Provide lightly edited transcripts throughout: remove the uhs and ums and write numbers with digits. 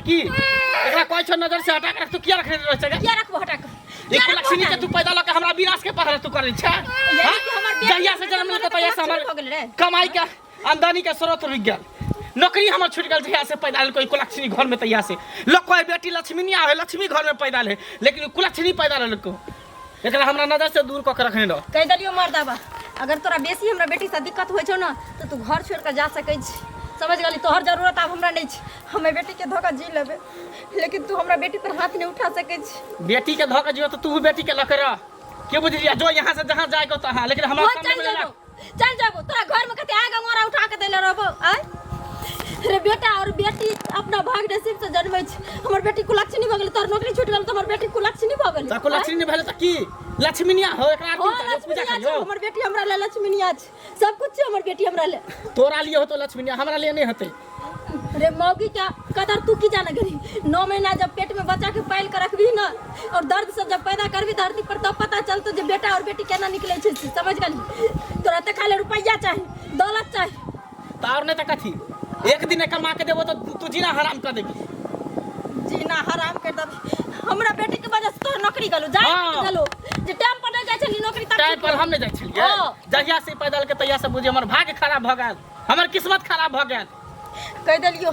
की एकरा कहै छौ नजर से हटा के रख तू किया रखने रहै छै गे? किया रखबो हटा के? ई किया रखबो कुलक्षणी हटा के तू पैदा लऽ के हमरा विनाश के पहरा तू करै छै यानी कि हमर बेटी जहिया से जन्म लेलकै तहिया से हमर भऽ गेल रे। कमाई के आमदनी के स्रोत रुकि गेल नौकरी हमर छूटि गेल जहिया से पैदा लेलकै कुलक्षणी घर में तहिया से लोक कहै बेटी लक्ष्मी नहीं आवे लक्ष्मी घर में पैदा ले लेकिन कुलक्षणी पैदा लेलको एकरा हमरा नजर से दूर कऽ के रखने रह कहि देलियौ मर्दाबा अगर तोरा बेसी हमरा बेटीसँ दिक्कत होइ छौ ने तऽ तू घर छोड़ि कऽ जा सकै छी समझ गेली तोहर जरूरत आब हमरा नहि छै हमे बेटीके धऽ कऽ जी लेबै लेकिन तू हमरा बेटी पर हाथ नहि उठा सकै छी बेटी के धऽ के जियो तऽ तू बेटी के लऽ के रह के बुझलियै जो यहाँ से जहाँ जाए के तहाँ लेकिन हमरा हो सामने चल में जेबो चल जेबो तोरा घर में कते आग अंगोरा उठा के देले रहबो आय रे बेटा और बेटी अपना भाग नसीब से जन्मै छै हमर बेटी कुलक्षणी भऽ गेलै तोहर नौकरी छूटि गेल तऽ हमर बेटी कुलक्षणी भऽ गेलै तऽ कुलक्षणी भेलै तऽ की लक्ष्मीनिया हो एकरा हो आरती उतारियौ, पूजा लक्ष्मीनिया छै करियौ हमर बेटी हमरा ले लक्ष्मीनिया छै सब कुछ छै हमर बेटी हमरा ले तोरा लिए होतो लक्ष्मीनिया हमरा लिए नहीं होते रे मौगी का कदर तू की जाने गरी 9 महीना जब पेट में बच्चा के पाल के रखबी ना और दर्द से जब पैदा करबी धरती पर तब पता चलतो जे बेटा और बेटी केना निकले छै से, समझ गेली तोरा तऽ खाली रुपैया चाही दौलत चाही तऽ और नहीं तऽ कथी एक दिन कमा के देबो तो तू जीना हराम कर देबी जीना हराम कर देबी हमरा बेटी के वजह से तोहर नौकरी गेलो जाय गेलो जे टाइम पर नहीं जाइ छली नौकरी तब टाइम पर हम नहीं जाइ छलियै जहिया से पैदल के तहिया से बुझी हमर भाग्य खराब भऽ गेल हमर किस्मत खराब भऽ गेल कहि देलियो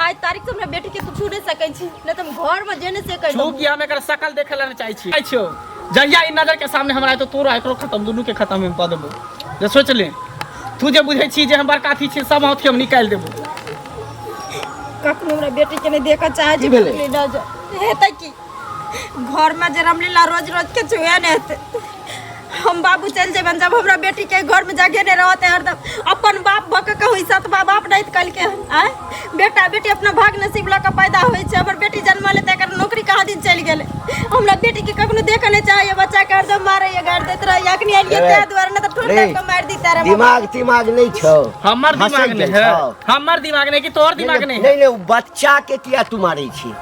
आज तारीख से हमरा बेटी के तू छू नहीं सकै छी नहीं तऽ हम घर में जे नहीं से कहि छू कि हम एकर शकल देखे ला नहीं चाहै छी चाहै छियौ जहिया ई नजर के सामने हमरा एतौ तोरा एकरो खत्म दुनू के खत्म हम कऽ देबो जे सोच ले तू जे बुझै छी जे हम बड़का अथी छी सब अथी हम निकालि देबो कखनो हमरा बेटी के नहीं देखऽ चाहै छी की भेलै? कखनो नजर हेतै की घर में जे रामलीला रोज रोज के छुए नहीं हेतै हम बाबू चलि जेबनि जब हमरा बेटी के घर में जगह नहीं रहते हरदम अपन बाप भऽ के कहू सतबा बाप नहीं कहलकै हन आँय बेटा बेटी अपना भाग नसीब लऽ कऽ पैदा होइ छै हमर बेटी जन्मल तऽ एकर नौकरी कहाँ दिन चलि गेलै हमरा बेटी के कखनो देखऽ नहि चाहैए बच्चा के हरदम मारैए गारि दैत रहैए अखनी एलियै ताहि दुआरे नहि तऽ ठोर रे, दाबि कऽ मारि दितै रहे दिमाग तिमाग नहि छौ हमर दिमाग हँसै नहि गेल है छौ। हमर दिमाग नहि कि तोहर दिमाग नहि है नहीं नहीं ओ बच्चा के किया तू मारै छी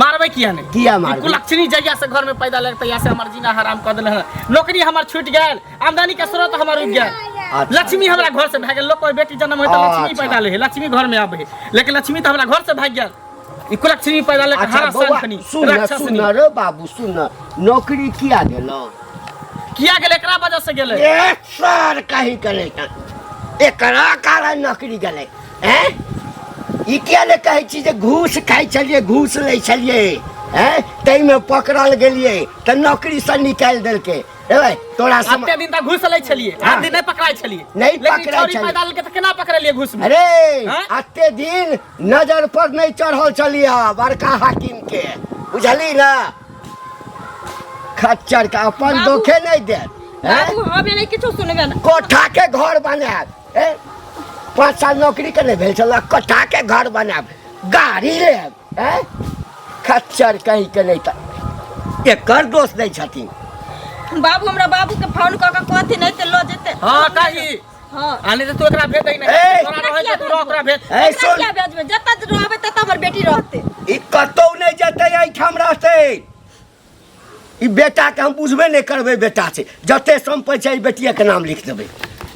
मारबै किया नहि किया मारबै? ई कुलक्षणी जहिया से घर में पैदा लग तहिया से हमर जीना हराम कऽ देले हन नौकरी हमर छूटि गेल आमदनी के स्रोत हमर रुकि गेल अच्छा। लक्ष्मी हमरा घर से भए गेल लोक कहै बेटी जन्म होइ तऽ लक्ष्मी अच्छा। पैदा ले है लक्ष्मी घर में आबै है लेकिन लक्ष्मी तऽ हमरा घर से भागि गेल ई कुलक्षणी पैदा ले अच्छा हरा बौआ सन सुन राक्षसनी सुन रे बाबू सुन नौकरी किया गेलौ किया गेल एकरा वजह से गेलै ए सर कहीं के नहीं एकरा कारण नौकरी गेलै हैं ई किया ने कहै छी जे घूस खाइ छलियै घूस लै छलियै हैं ताहिमे पकड़ल गेलियै तऽ नौकरीसँ निकालि देलकै रे भाई तोरा सम अते दिन तक घूस लै छलियै हाँ। आठ दिन नहि पकड़ाइ छलियै नहि लेकिन पकड़ाइ छौरी छलियै। पैदा लेलकै तऽ केना पकड़लियै घूस में अरे हाँ? अते दिन नजर पर नहीं चढ़ल छलियै बड़का हाकिम के बुझली ना खच्चर के अपन बाबू। दोखे नहीं देत हैं? बाबू हम नहि किछो सुनबै ना कोठा के घर बनायब ए 5 साल नौकरी के नहीं भेल छल कोठा के घर बनायब गाड़ी लेब ए खच्चर कहीं के नहीं तऽ एकर दोष नहीं छथिन बाबू हमरा बाबू के फोन कऽ के कहथिन नहीं तऽ लऽ जेतै हाँ कही हाँ आ नहीं तऽ तू एकरा भेज दही ए! नहीं तोरा रहै छै तू रह ओकरा भेज ए एकरा सुन किया भेजबै जतऽ रहबै ततऽ हमर बेटी रहतै ई कतौ नहि जेतै एहिठाम रहतै ई बेटाके हम बुझबे नहि करबै बेटा छै जते सम्पत्ति छै ई बेटिएके नाम लिख देबै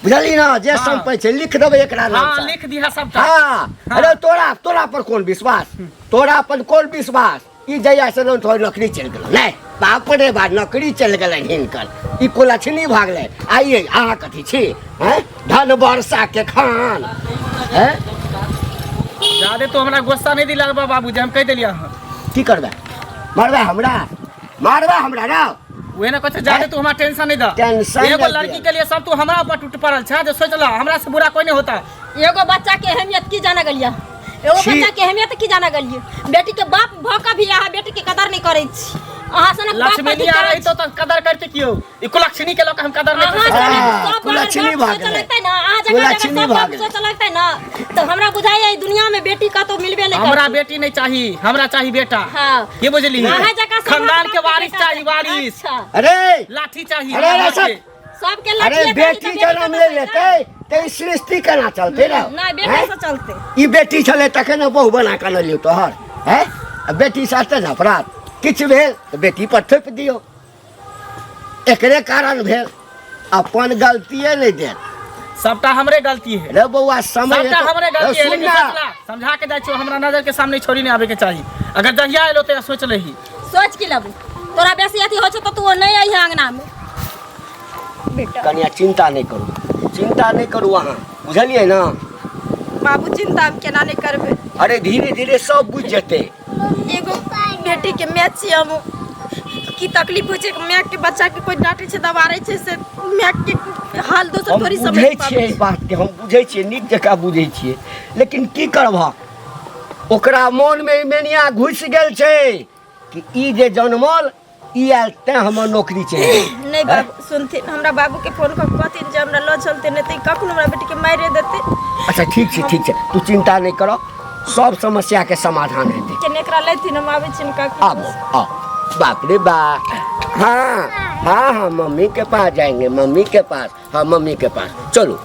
बुझलियै ने जे सम्पत्ति छै लिख देबै एकरा नाम हाँ से। लिख दिहा सबटा हाँ अरे तोरा तोरा पर कोन विश्वास तोरा पर कोन विश्वास ई जहिया से तोहर नौकरी चलि गेल नहि बाप रे बा नौकरी चलि गेलनि हिनकर ई कुलक्षणी भऽ गेलै आइए अहाँ कथी छी हैं धन वर्षा के खान हैं जादे तो हमरा गुस्सा नहीं दिला बाबू जे हम कहि देलियै अहाँ की करबै मारबै हमरा मारबै हमरा ना उहे ने कहै छै जादे तू हमरा टेंशन नहीं द टेंशन एगो नहीं लड़की दिया। के लिए सब तू हमरा ऊपर टूट पड़ल छै जे सोच ल हमरा से बुरा कोई नहीं होता एगो बच्चा के अहमियत की जाना गेलियै एगो छी। बच्चा के अहमियत की जाना गेलियै बेटी के बाप भऽ कऽ भी अहाँ बेटी के कदर नहीं करै छी अहाँ सनक बाप लक्ष्मी कथी आ करै रही तो तो कदर करते क्यों ई कुलक्षणी के लोग हम कदर नहीं अहाँ करते सनक हाँ, सब कुलक्षणी बाप भऽ सोचऽ गेलै। लगतै ने अहाँ जकाँ जकाँ कुलक्षणी सब भऽ बाप गेलै। सोचऽ लगतै ने तऽ हमरा बुझाइया ई दुनिया में बेटी कतौ मिलबे नहीं हमरा करतै। बेटी नहीं चाहिए हमरा चाहिए बेटा हाँ। ये बुझली अहाँ जकाँ सब खानदान के बाप वारिस बेटा चाहिए वारिस अच्छा अरे लाठी चाहिए अरे, अरे, हमरा सब- के। सबके अरे लाठिए चाही बेटी तऽ जनम कतऽ ले से लेतै तऽ ई सृष्टि केना चलतै रे नहि बेटा हैं? से चलतै ई बेटी छलै तखन ने बहु बना कऽ अनलियौ तोहर हैं आ बेटी साथे ने अपराध किछु भेल तऽ बेटी पर थोपि दियौ एकरे कारण भेल अपन गलतिए नहि देत सबटा हमरे गलती है। रे बौआ, समय सबटा हेतौ। हमरे गलती है, सुन लेकिन ना। सोचला समझा के जाइ छियौ, हमरा नजर के सामने छोड़ी नहीं आवे के चाही। अगर जहिया एलो तहिया सोच लही। सोच की लेबू, तोरा बेसी अथी होइ छौ तऽ तू नहि अइहे अंगना में। बेटा कनिया चिंता नहीं करू, चिंता नहीं करू अहाँ, बुझलियै ना? बाबू चिंता हम केना नहीं करबै। अरे धीरे धीरे सब बुझि जेतै। एगो बेटी के माय छियै हम, की तकलीफ होइ छै माय के, बच्चा के कोई डांटे छै दबारै छै से माय के हाल दोसर हम थोड़ी समझ बुझै पाबै छियै एहि छै। बात के, हम बुझै छियै, नीक जकाँ बुझै छियै, लेकिन की करबह, ओकरा मोनमे ई मेनिया घुसि गेल छै कि ई जे जनमल ई आयल तें हमर नौकरी चलि गेल। नहीं बाबू सुनथिन, हमरा बाबू के फोन कऽ कहथिन जे हमरा लऽ चलते, नहीं तऽ कखनो हमरा बेटी के मारि देतै। अच्छा ठीक छै, ठीक छै, तू चिंता नहीं कर, सब समस्या के समाधान हेतै। केने एकरा लेथिन, हम आबै छियनि काकी। आबो आओ। बाप रे बा, हाँ हाँ हाँ, मम्मी के पास जाएंगे, मम्मी के पास, हाँ मम्मी के पास चलो।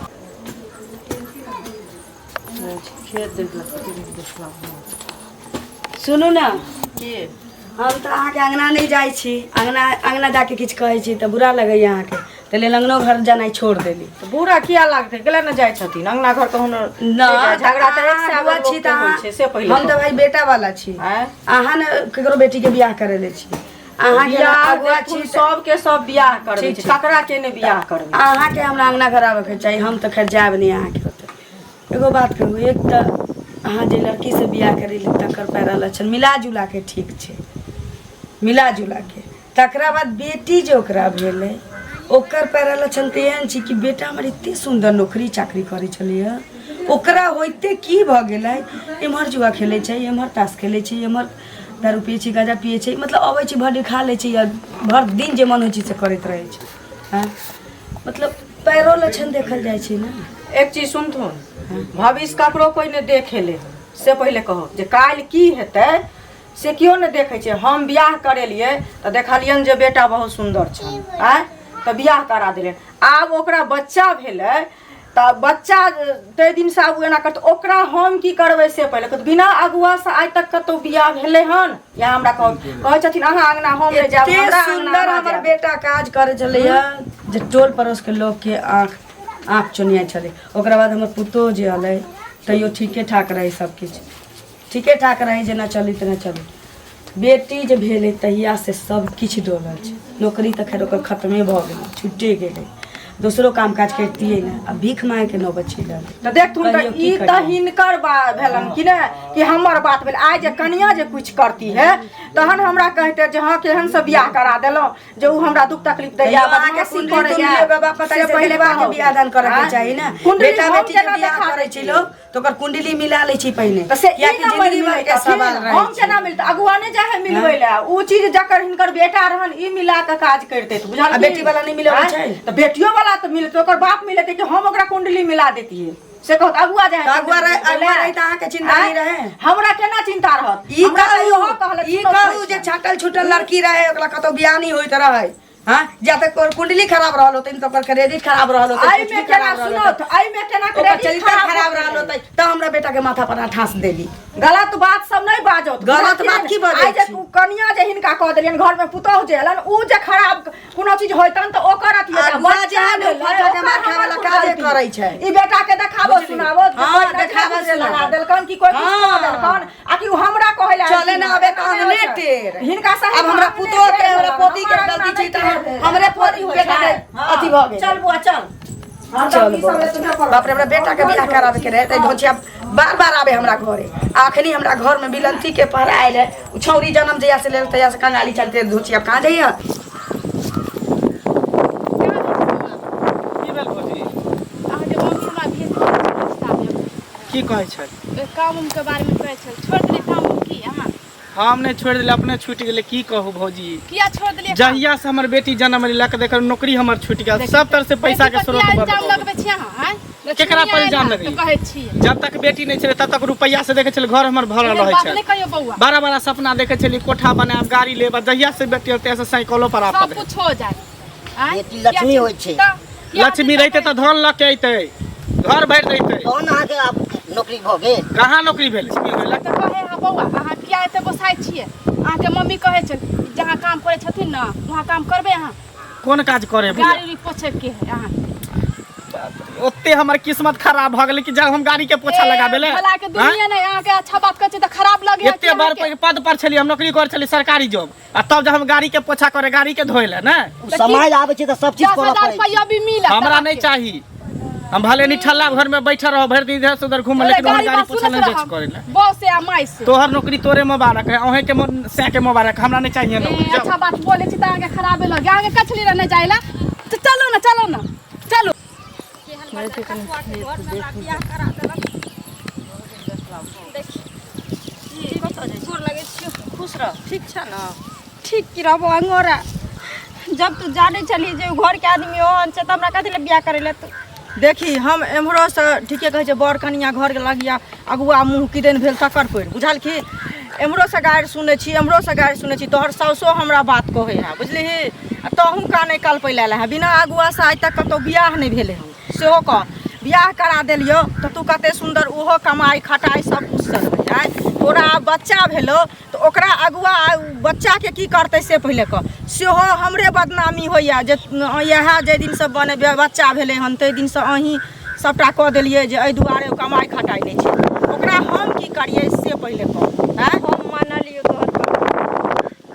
सुनू ने, हम तऽ अहाँके अङ्गना नहि जाइ छी, अङ्गना अङ्गना जाके किछु कहै छी तऽ बुरा लगैए अहाँके, ताहि लेल अङ्गनो घर जेनाइ छोड़ि देली। तऽ बुरा किया लागतै, गेला ने जाइ छथिन अङ्गना घर कहुनो नहि, झगड़ा तऽ एक अहाँ सए अगुआ छी लोकके तऽ होइ अहाँ छै, से पहिले हम तऽ भाइ बेटा वाला छी, आँय? अहाँ ने ककरो बेटीके बियाह करै ले छी, अहाँके बियाह अगुआ देखू, छी सबके सब बियाह करबै ठीक छै, छै। ककरा के नहि बियाह करबै। अहाँके हमरा अङ्गना घर आबऽके चाही, हम तऽ खैर जायब नहि अहाँके ओतऽ। एगो बात कहू, एक तऽ अहाँ जे लड़कीसँ बियाह करेली तकर पैरा लक्षण मिला जुला के ठीक छै, मिला जुला के, तकरा बाद बेटी जे ओकरा भेलै ओकर पैरा लक्षण तऽ एहन छै कि बेटा हमर एते सुन्दर नौकरी चाकरी करै छलैए, ओकरा होइते की भऽ गेलै, एम्हर जुआ खेलै छै, एम्हर ताश खेलै छै, एम्हर दारू पियै छै, गाँजा पियै छै, मतलब अबै छै भरि खा लै छै, या भरि दिन जे मन होइ छै से करैत रहै छै। हँ, मतलब पैरो लक्षण देखल जाइ छै ने। एक चीज सुनथुन, भविष्य ककरो कोइ नहि देखेले, से पहिले कहो जे काल्हि की हेतै से केओ नहि देखै छै। हम बियाह करेलियै तऽ देखलियनि जे बेटा बहुत सुन्दर छनि, आँय, तऽ बियाह करा देलियनि। आब ओकरा बच्चा भेलै तऽ बच्चा ताहि दिनसँ आब ओ एना करतै, ओकरा हम की करबै से पहिले कहू। बिना अगुआसँ आइ तक कतहु बियाह भेलै हन? या हमरा कहू, कहै छथिन अहाँ अङ्गना हम नहि जायब, एते हमरा अङ्गना सुन्दर अहाँ हमर जायब। बेटा काज करै छलैए जे टोल पड़ोसके लोकके आँख आँख चुनियाइ छलै। ओकरा बाद हमर पुतोहु जे एलै तैयो ठीके ठाक रहै, सबकिछु ठीके ठाक रहै, जेना चली तेना चली। बेटी जे भेलै तहिया से सब किछु डोलल छै, नौकरी तऽ खैर ओकर खतमे भऽ गेलै, छुटे गेलै, दोसरो काम काज करितियै ने, आ भीख मांगके नौबत चलि एलै। तऽ देखथुन तऽ कहियौ की ई तऽ करियै? हिनकर भेलनि कि नहि कि हमर बात भेल। आइ जे कनिया जे किछु करती है तहन हमरा कहते जे हँ केहन से बियाह करा देलहुँ जे उ हमरा दुख तकलीफ दैया, तैयो अहाँके बदमाशी कुंडली करैया। तुंडली बाबा पता से से पहिले देखबा के कहू। बियाह दान करऽ के आँय? चाही ने। कुंडली बेटा हम बेटी के केना बियाह देखा करै दै छै छियै? लोक तऽ ओकर कुंडली मिला लै छै पहिने, तऽ से ई कियाकि ने जिंदगी भर के मिलतथिन, सवाल रहै हम छै। केना मिलतै? अगुआ नहि जाइ है मिलबै लए, उ चीज जकर हिनकर बेटा रहन ई मिला कऽ काज करितै, बुझलखिन? आ बेटी वाला नहि मिलबै आँय? छै? तऽ बेटियो वाला तऽ मिलतै, ओकर बाप मिलेतै कि हम ओकरा कुंडली मिला देतियै? से कहत अगुआ जाइ है तऽ अगुआ कुंडली रहे- मिलबै अगुआ लए। रहे तऽ अहाँके चिंता नहि आँय? रहे? हमरा केना चिंता रहत? ई हमरा तऽ कहू, इहो कहलक, ई सुनत कहू रहै जे छै। छाटल छूटल लड़की रहे ओकरा कतौ बियाह नहि होइत रहे, हाँ, जा तक ओकर कुंडली खराब रहल होतै तऽ ओकर क्रेडिट खराब रहल होतै, एहिमे कुछ भी केना खराब रहल सुनत? होतै। एहिमे केना ओकर क्रेडिट चरित्र खराब खराब भऽ रहल गेलै? होतै तऽ हमरा बेटा के माथा पर ठास देली। गलत बात सब नहि बाजत। गलत बात की बाजै आइ जे छी? कनिया जे हिनका कह देलियनि, घर में पुतोहु जे एलनि, उ जे खराब कोनो चीज होइतनि तऽ ओकर अथी हेतै। अगुआ जे बच्चा है ने, भेलै, फटका के ओकर मार खाय हमर वाला काजे गलती। करै छै। ई बेटा के देखाबो बुझली? सुनाबो, जे हाँ, कोइ नजर देखाबो से लगा सुनाबो। देलकनि कि कोइ किछु कऽ हाँ। देलकनि, आ कि उ हमरा कहै लए चले ना आबे तऽ एना अहने होइ छै। टेर। हिनका सही अब हमरा मामले पुतोह के, टेर हमरा भेलनि, पोती के हमरा गलती अंगना छै तऽ नहि टेर हमरे भेल। पोती होइ बेटा छै। के अथी भऽ गेल। चल बुआ चल। चल बौआ। बाप रे, हमरा बेटा के बियाह कराबे के रहे तऽ ढोंचिया बार बार आबे हमरा घरे। आ अखनी हमरा घर में बिलंती के पहरा आयल है, उ छौरी जन्म जहिया से लेल तहिया से कंगाली चलते ढोंचिया कहाँ जाइए? की भेल भौजी? अहाँके मम्मी हमरा भेज देलक नाश्ता मे। की कहै छै? काम उम के बारे में कहै छल। छोड़ि देलियै काम उम की अहाँ? हम नहि छोड़ि देलियै, अपने छूटि गेलै। की कहू भौजी, किया छोड़ देलियै काम? जहिया से हमर बेटी जन्म लेलक देखल नौकरी हमर छूटि गेल, सब तरह से पैसा के बेटी पर स्रोत किया बंद इल्जाम भऽ गेल। लगबै छी अहाँ, आँय? केकरा पर इल्जाम तऽ लगैयै? कहै छी जब तक बेटी नहि छलै तब तक रुपैआ से देखै छलै घर हमर भरल एहन रहै बात छल। नहि कहियौ बौआ। बड़ा बड़ा सपना देखै छलियै, कोठा बनायब, गाड़ी लेब, आ जहिया से बेटी होतै से साइकिलो पर सब आपद। कुछ हो जाए, आँय? बेटी लक्ष्मी किया होइ छै। तऽ किया लक्ष्मी रहितै तऽ धन लऽ के अयतै, घर भरि दैतै। तहन अहाँके आब नौकरी भऽ गेल? कहाँ नौकरी भेल? लक्ष्मी भेल। तऽ कहै हँ बौआ, अहाँ किया एते गोसाइ छियै? अहाँके मम्मी कहै छल जहाँ काम करै छथिन ने वहाँ काम करबै अहाँ। कोन काज करे? गाड़ी उड़ी पोछै के है अहाँ। ओते हमर किस्मत खराब भऽ गेलै कि जब हम गाड़ी के पोछा लगाबे ले भला के दुनिया नहीं अहाँ के अच्छा बात कहै छै तऽ खराब लगे एते बड़ पैघ पद पर छलियै हम नौकरी करै छलियै सरकारी जॉब आ तब जब हम गाड़ी के पोछा करे गाड़ी के धोए ले ने ओ समय आबै छै तऽ सब चीज दस करऽ हजार पड़ै छै रुपया भी मिलत हमरा नहीं चाही हम भले निठल्ला घर में बैठल रहो भरि दिन इधर से उधर घूम लेकिन हम गाड़ी पोछा नहीं जाइ छी करे ले बॉस से आ माई से तोहर नौकरी तोरे मुबारक है अहें के सै के मुबारक हमरा नहीं चाहिए ए, नौकरी जाओ। अच्छा बात बोले छी तऽ अहाँके खराबे लगे अहाँके कछली रहने जाइला तऽ चलू ना चलू ना चलू गोर लगै छियौ खुश रह ठीक छ ने ठीक की रहबो अंगोरा जब तू जाने छली जे उ घर के आदमी ओहन छै त हमरा कथी ले बियाह करे ले तू देखी हम एम्हरोसँ ठीके कहै छै बड़ कनिया घरके लगिया अगुआ मुँह किदन भेल तकर पड़ि बुझलखी एम्हरोसँ गारि सुनै छी एम्हरोसँ गारि सुनै छी तोहर साउसो हमरा बात कहै है बुझलिही आ तहूँ कानै कलपै लए है बिना अगुआसँ आइ तक कतहु बियाह नहि भेलै हन सेहो कह बियाह करा देलियौ तऽ तू कते सुन्दर ओहो कमाइ खटाइ सब कुछसँ रहै आँय तोरा आब बच्चा भेलौ तऽ ओकरा अगुआ बच्चाके की करतै से पहिले कह सेहो हमरे बदनामी होइए जे इएह जाहि दिनसँ बने बच्चा भेलै हन ताहि दिनसँ अहीँ सभटा कऽ देलियै जे एहि दुआरे ओ कमाइ खटाइ नहि छै ओकरा हम की करियै से पहिले कह आँय हम मानलियौ तोहर बात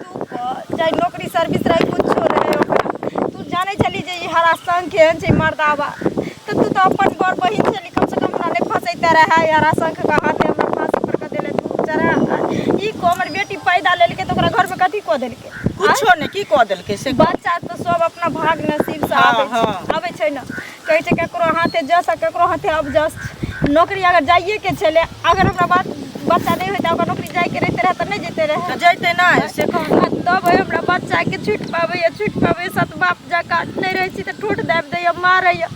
तू कह चाहे नौकरी सर्विस रहे कुछो रहे ओकरा तू जानै छली जे ई हरासंख केहन छै मर्दाबा तऽ तू तऽ अपन बड़ बहिन छली कम से कम हमरा नहि फंसैते रहे ई हरासंख के हाथे हमरा फांसी पर कऽ देले तू बेचारा ई को हमर बेटी पैदा लेलकै तऽ ओकरा घरमे कथी कऽ देलकै कुछो नहि की कऽ देलकै से बच्चा तऽ सब अपना भाग नसीब से हँ, आबै छै हँ। आबै छै ने कहै छै ककरो हाथे जस आ ककरो हाथे अपजस नौकरी अगर जाइए के छलै अगर हमरा बात बच्चा नहि होइतै ओकर नौकरी जाइके रहिते रहै तऽ नहि जैते रहै तऽ जैतै नहि से कह आ तब हमरा बच्चाके छुटि पाबैए छुटि पाबैए सत बाप जकाँ नहि रहै छी तऽ ठोँठ दाबि दैए मारैए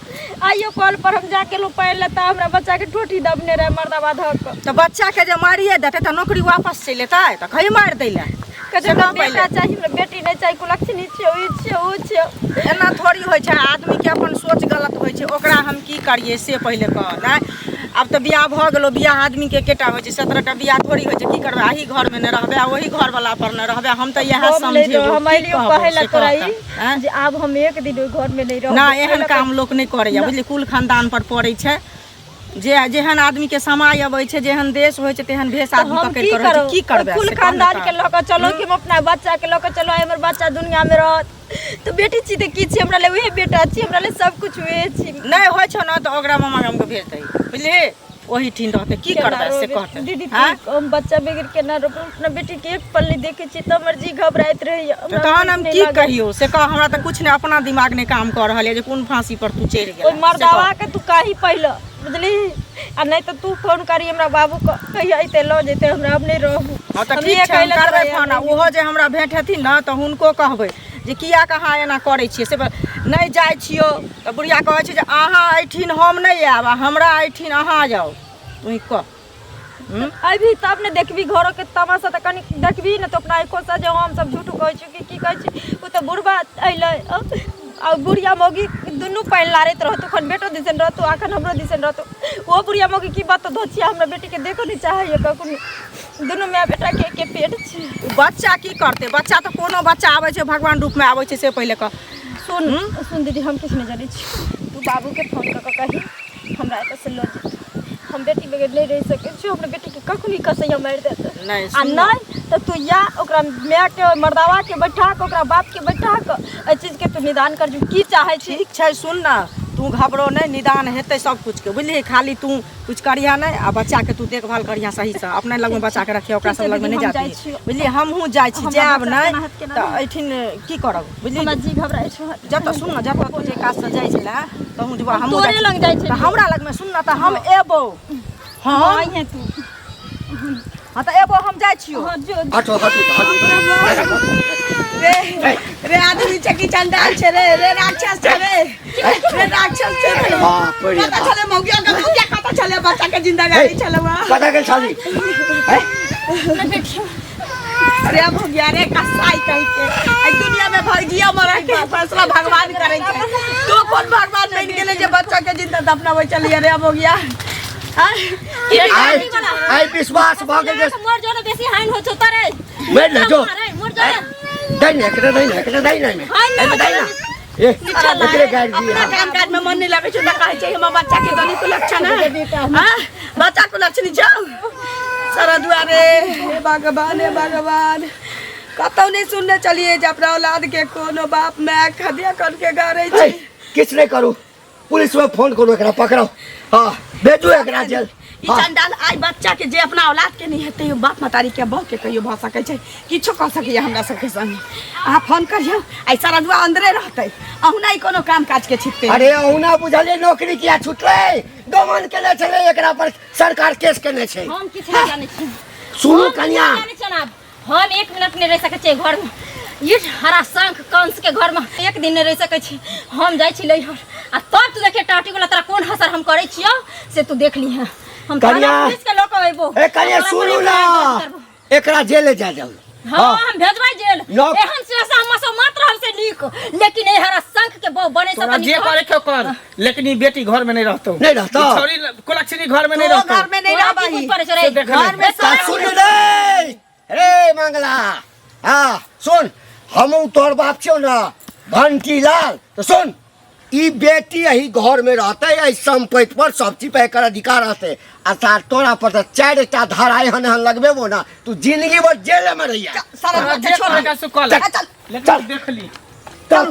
आइयो कल पर हम जाके एलहुँ पानि लए तऽ हमरा बच्चाके ठोँठी दबने रहै मर्दाबा धऽ कऽ तऽ बच्चाके जे मारिए देतै तऽ नौकरी वापस चलि एतै तऽ खै मारि दै लए कहै छै से हमरा कह पहिले। बेटा चाही हमरा बेटी नहि चाही कुलक्षणी छियौ ई छियौ ओ छियौ एना थोड़ी होइ छै आदमीके अपन सोच गलत होइ छै ओकरा हम की करियै से पहिले कह नहि आब तऽ बियाह भऽ गेलो बियाह आदमीके एकेटा होइ छै 17टा बियाह थोड़ी होइ छै की करबै एही घरमे नहि रहबै आ ओही घरवला पर नहि रहबै हम तऽ इएह हम नहि समझेबो रहब, हम की अयलियौ कहबो कहै लए से तोरा कह ई तऽ, आँय? जे आब हम एक दिन ओहि घरमे नहि रहब ना एहन काम लोक नहि करैया बुझली कुल खानदान पर पड़ै छै जे जेहन आदमी के समय अबै छै जेहन देश होइ छै तेहन भेष तऽ आदमी हम पकड़ि की कऽ रहै छै करब की करबै कुल से कह ने खानदान के तऽ। लऽ कऽ चलो कि हम अपना बच्चा के लऽ कऽ चलो आइ हमर बच्चा दुनिया में रहत तऽ बेटी छी तऽ की छी हमरा ले उहे बेटा छी हमरा ले सब कुछ उहे छी नहि होइ छौ ने तऽ ओकरा मामा गामके भेज दही बुझलिही ओही ठीन रहतै की केना करबै से रोबै? कहतै दीदी आँय? तू हम बच्चा बगैर केना रोबै अपना बेटी के एक पल नहीं देखे छी तऽ हमर जी घबराइत रहैया तऽ हमरा तहन नीक हम नहि की लागैया। कहियौ से कह हमरा तऽ कुछ नहि अपना दिमाग नहि काम कऽ रहल यऽ जे कोन फांसी पर तू चढ़ि ओहि गेल मर्दावा के तू काही पहिले बुझली आ नहि तऽ तू फोन करी हमरा बाबू के कहिया अइते लऽ जेतै हमरा आब नहि रहू हँ तऽ हम ठीक इहे छै हम कहै लए करबै तोरा फोन आ आयल ओहो जे हमरा भेंट हेथिन ने तऽ हुनको कहबै जे किया कहाँ एना करै छियै से नहि जाइ छियौ तऽ बुढ़िया कहै छै जे अहाँ एहिठिन हम नहि आयब आ हमरा एहिठिन अहाँ जाउ तुही कह अभी तब ने देखबी घरो के तमाशा तऽ कनि देखबी ने तऽ अपना आँखो से जे हम सब झूठ कहै छी कि की कहै छी ओ तऽ बुढ़बा अइलै आ बुढ़िया मौगी दुनू पानि लारैत रहतौ अखन बेटो दिसन रहतौ अखन हमरो दिसन रहतौ ओ बुढ़िया मौगी की बात धोचिया हमरा बेटीके देखो नहि चाहैए कखनो दुनू माय बेटाके एके पेट छै ओ बच्चा की करतै बच्चा तऽ कोनो बच्चा आबै छै भगवान रूपमे आबै छै से पहिले कह सुन सुन दीदी हम किछु नहि जानै छी तू बाबूके फोन कऽ कऽ कही हमरा एतऽसँ लऽ जेतौ हम बेटी बगैर नहि रहि सकै छी हमरा बेटीके कखनी कसैया मारि देत नहि आ सुन नहि तऽ तू या ओकरा मायके मर्दावाके बैठा कऽ ओकरा बापके बैठा कऽ एहि चीजके तू निदान कर की चाहै छी ठीक छै सुन ने तू घबरो नहि निदान हेतै सब कुछके बुझलिही खाली तू कुछ करिहा नहि आ बच्चाके तू देखभाल करिहा सहीसँ अपने लगमे बच्चाके रखिहे ओकरा ठीक सब छै लगमे दीदी, नहि हम जाइ जाती छियौ। बुझलिही हमहूँ जाइ छी हमरा जायब बच्चा नहि केना हैत, केना तऽ नहि। एहिठिन की करब बुझलिही हमरा जी घबराइ छौ जतऽ सुन ने जतऽ तू जे काजसँ जाइ छलै तहूँ जेबऽ हमहूँ तोरे लग जाइ तऽ छलियौ। हमरा लगमे सुन ने तऽ हम एबौ हम आइहे तू हँ तऽ एबो हम जाइ छियौ हाँ जो हटो हटो हटो रे रे आदमी छै कि चंडाल छै रे रे राक्षस छै रे रे राक्षस छै रे बाप रे कतऽ बाप। छलै मौगिया के मौगिया कतऽ छलै बच्चा के जिंदगानी छलै वहाँ कतऽ गेल छली हैं? रे भौगिया रे कसाई कहि के एहि दुनिया में भौजिया मरे के फैसला भगवान करे छै तू कोन भगवान बनि गेले जे बच्चा के जिंदा दफनाबै चलिए रे भौगिया आइ आइ विश्वास भऽ गेल जे मर जो ने बेसी हानि हो छौ तोरे मरि ने जो मर जो ने दै ने एकरा दै ने एकरा दै ने एहिमे हानि एहिमे दै ने ए एकरे गाड़ि अपना दिअ। काम काज में मन नहीं लगे छै तऽ कहै छै हमर बच्चा के गनी कुलक्षण है। हाँ, बच्चा कुलक्षण जाउ सारा दुआरे। हे भगवान, हे भगवान, कतौ नहीं सुनने चलिए जे अपना औलाद के कोनो बाप माय खदिया करके गारै ए, छै। किछु नहि करू, पुलिस में फोन करू, एकरा पकड़ो, हाँ भेजू एकरा जेल। ई चंडाल आइ बच्चा के जे अपना औलाद के नहीं हेतै, ओ बाप महतारी के बहू के कहियो भऽ सकै छै? किछो कऽ सकैया हमरा सबके संगे। अहाँ फोन करियौ, आइ सारा दुआ अंदरे रहतै, अहुना ई कोनो काम काज के छिपते। अरे अहुना बुझलियै नौकरी किया छुटलै? दमन केने छलै, एकरा पर सरकार केस केने छै। हम किछु नहि जानै छी। सुनू हम कनिया, किछु नहि जानै छियनि आब। हम एक मिनट नहि रहि सकै छियै घरमे। ई हरा शंख कंस के घरमे एक दिन नहि रहि सकै छी। हम जाइ छी नैहर, आ तब तू देखिए टाटी वाला तोरा कोन हसर हम करै छियौ से तू देख लीहे। हम थाना कनिया। पुलिस के लऽ कऽ अयबो। ए कनिया, तोरा सुनू पर ना, एफआईआर दर्ज करबो। एकरा जेल जा जाउ। हाँ, हम भेजबै जेल। एहन से हम सब मत रहब से नीक, लेकिन ए हरा शंख के बहु बने से तोरा तनी जे घर- करे के कर, लेकिन ई बेटी घर में नहीं रहतो। नहीं रहतो। ई छौरी कुलक्षणी घर में नहीं तो रहतो। घर में नहीं तोरा की रहबही। बुझ पड़ै छौ रे? से देख ले। घर में ता सुन रे, रे मंगला, हाँ सुन, हमहूँ तोहर बाप छियौ ना घंटी लाल, तो सुन, ई बेटी एही घर में रहते, एहि संपत्ति पर सब चीज पर एकर अधिकार रहते। आ सार तोरा पर तऽ 4 टा धारा एहन एहन लगबेबो ना, तू जिंदगी भर जेल में रहिया। सारा तोरा बच्चा जे छोड़। करे के से कर ले। चल, लेकिन चल। देख ली। चल।